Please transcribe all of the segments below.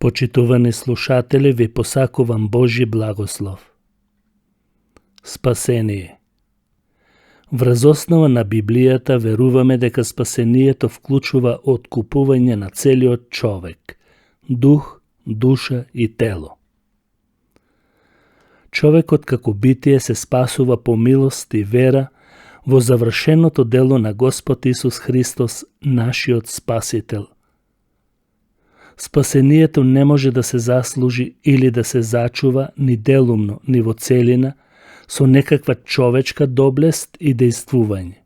Почитувани слушатели, ви посакувам Божи благослов. Спасение. Врз основа на Библијата веруваме дека спасението вклучува откупување на целиот човек, дух, душа и тело. Човекот како битие се спасува по милост и вера во завршеното дело на Господ Исус Христос, нашиот Спасител. Спасението не може да се заслужи или да се зачува ни делумно, ни во целина, со некаква човечка доблест и дејствување.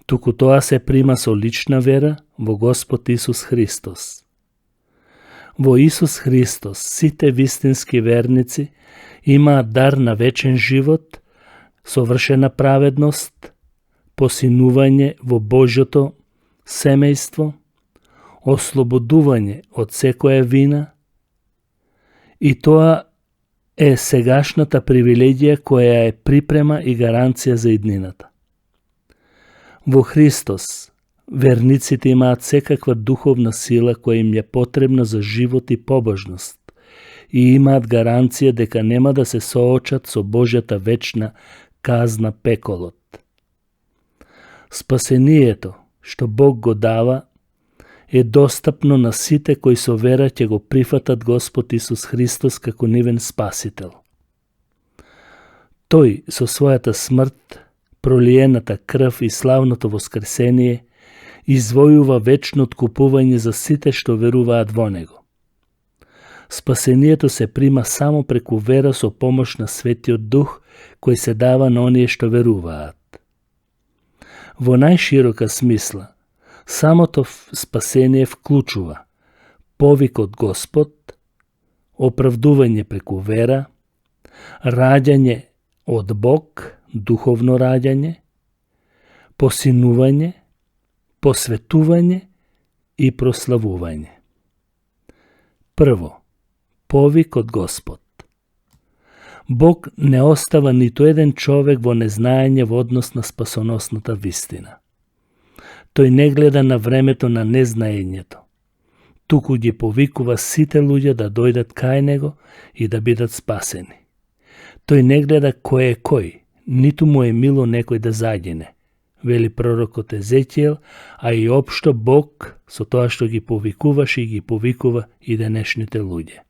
Туку тоа се прима со лична вера во Господ Исус Христос. Во Исус Христос сите вистински верници имаат дар на вечен живот, совршена праведност, посинување во Божјото семејство, ослободување од секоја вина, и тоа е сегашната привилегија која е припрема и гаранција за иднината. Во Христос верниците имаат секаква духовна сила која им е потребна за живот и побожност и имаат гаранција дека нема да се соочат со Божјата вечна казна пеколот. Спасението што Бог го дава е достапно на сите кои со вера ќе го прифатат Господ Исус Христос како нивен Спасител. Тој со својата смрт, пролиената крв и славното воскресение извојува вечно откупување за сите што веруваат во Него. Спасението се прима само преку вера со помош на Светиот Дух кој се дава на оние што веруваат. Во најширока смисла, самото спасение вклучува повик од Господ, оправдување преку вера, раѓање од Бог, духовно раѓање, посинување, посветување и прославување. Прво, повик од Господ. Бог не остава ниту еден човек во незнаење во однос на спасоносната вистина. Тој не гледа на времето на незнаењето, туку ги повикува сите луѓе да дојдат кај Него и да бидат спасени. Тој не гледа кој е кој, ниту му е мило некој да загине, вели пророкот Езекиел, а и општо Бог со тоа што ги повикуваше и ги повикува и денешните луѓе.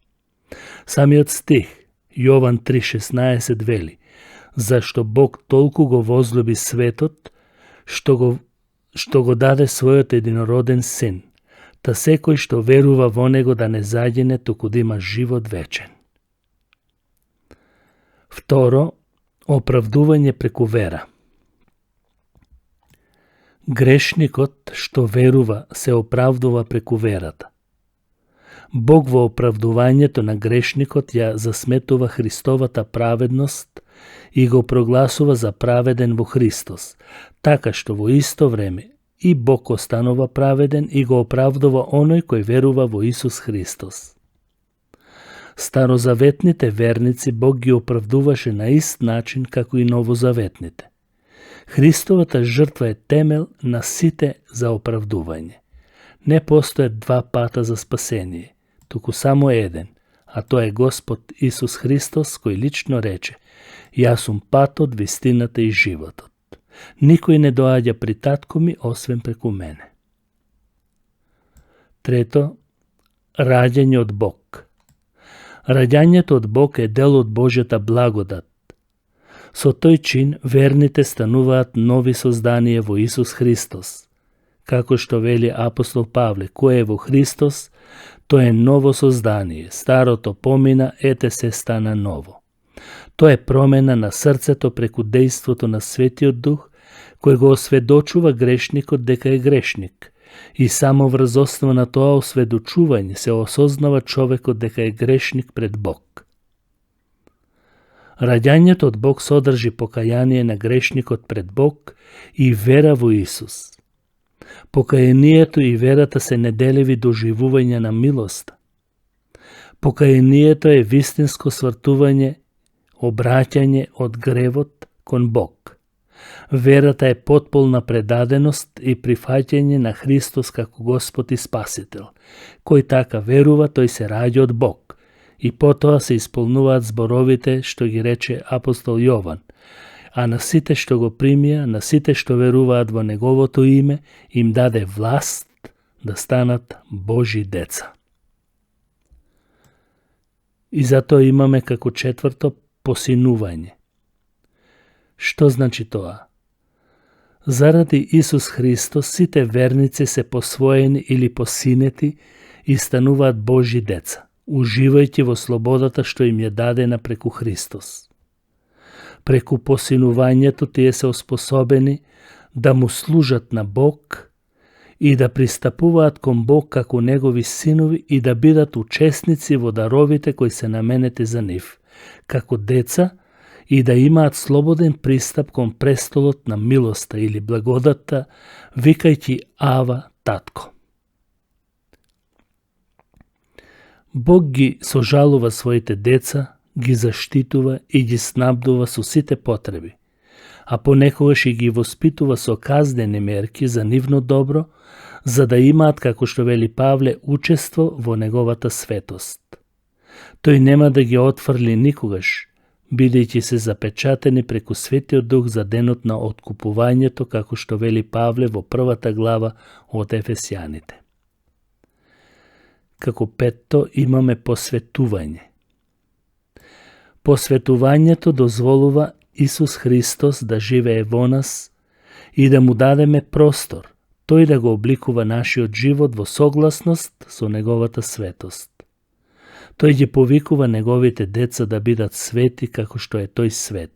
Самиот стих, Јован 3:16 вели: зашто Бог толку го возлюби светот, што го даде својот единороден син, та секој што верува во Него да не загине, туку да има живот вечен. Второ, оправдување преку вера. Грешникот што верува се оправдува преку верата. Бог во оправдувањето на грешникот ја засметува Христовата праведност и го прогласува за праведен во Христос, така што во исто време и Бог останува праведен и го оправдува оној кој верува во Исус Христос. Старозаветните верници Бог ги оправдуваше на ист начин како и новозаветните. Христовата жртва е темел на сите за оправдување. Не постојат два пата за спасение, туку само еден, а тоа е Господ Исус Христос кој лично рече: јас сум патот, вистината и животот. Никој не доаѓа при татко ми освен преку мене. Трето, раѓање од Бог. Раѓањето од Бог е дел од Божјата благодат. Со тој чин верните стануваат нови созданија во Исус Христос. Како што вели апостол Павле, кој е во Христос, тој е ново создание, старото помина, ете се стана ново. Тоа е промена на срцето преку дејството на Светиот Дух, кој го осведочува грешникот дека е грешник, и само врз основа на тоа осведочување се осознава човекот дека е грешник пред Бог. Раѓањето од Бог содржи покаяние на грешникот пред Бог и вера во Исус. Покаянието и верата се неделеви доживување на милоста. Покаянието е вистинско свртување, обраќање од гревот кон Бог. Верата е потполна предаденост и прифаќање на Христос како Господ и Спасител. Кој така верува, тој се раѓа од Бог. И потоа се исполнуваат зборовите што ги рече апостол Јован. А на сите што го примија, на сите што веруваат во Неговото име, им даде власт да станат Божи деца. И затоа имаме како четврто посинување. Што значи тоа? Заради Исус Христос сите верници се посвоени или посинети и стануваат Божи деца, уживајќи во слободата што им е дадена преку Христос. Преку посинувањето тие се оспособени да му служат на Бог и да пристапуваат кон Бог како Негови синови и да бидат учесници во даровите кои се наменети за нив, како деца, и да имаат слободен пристап кон престолот на милоста или благодатта, викајќи Ава, Татко. Бог ги сожалува своите деца, ги заштитува и ги снабдува со сите потреби, а понекогаш и ги воспитува со казнени мерки за нивно добро, за да имаат, како што вели Павле, учество во Неговата светост. Тој нема да ги отфрли никогаш, бидејќи се запечатени преку Светиот Дух за денот на откупувањето, како што вели Павле во првата глава од Ефесјаните. Како петто имаме посветување. Посветувањето дозволува Исус Христос да живее во нас и да му дадеме простор, тој да го обликува нашиот живот во согласност со Неговата светост. Тој ги повикува Неговите деца да бидат свети како што е тој свет.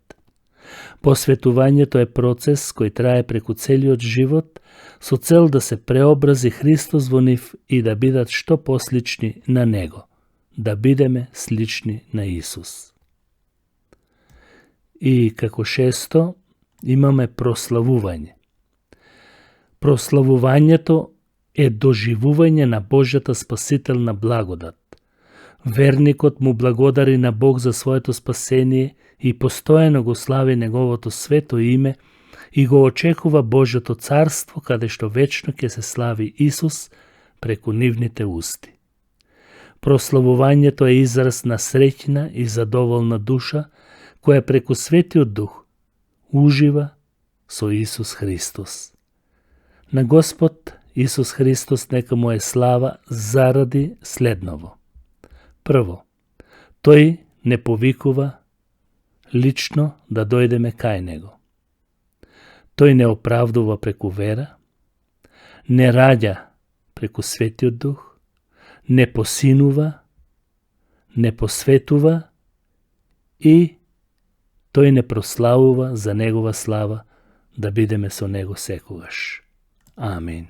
Посветувањето е процес кој трае преку целиот живот со цел да се преобрази Христос во нив и да бидат што послични на Него, да бидеме слични на Исус. И како шесто имаме прославување. Прославувањето е доживување на Божјата спасителна благодат. Верникот му благодари на Бог за своето спасение и постојано го слави Неговото свето име и го очекува Божјото царство, каде што вечно ќе се слави Исус преку нивните усти. Прославувањето е израз на среќна и задоволна душа, која преку Светиот Дух ужива со Исус Христос. На Господ Исус Христос нека му е слава заради следново. Прво, тој не повикува лично да дојдеме кај Него. Тој не оправдува преку вера, не раѓа преку Светиот Дух, не посинува, не посветува и тој не прославува за Негова слава да бидеме со Него секогаш. Амин.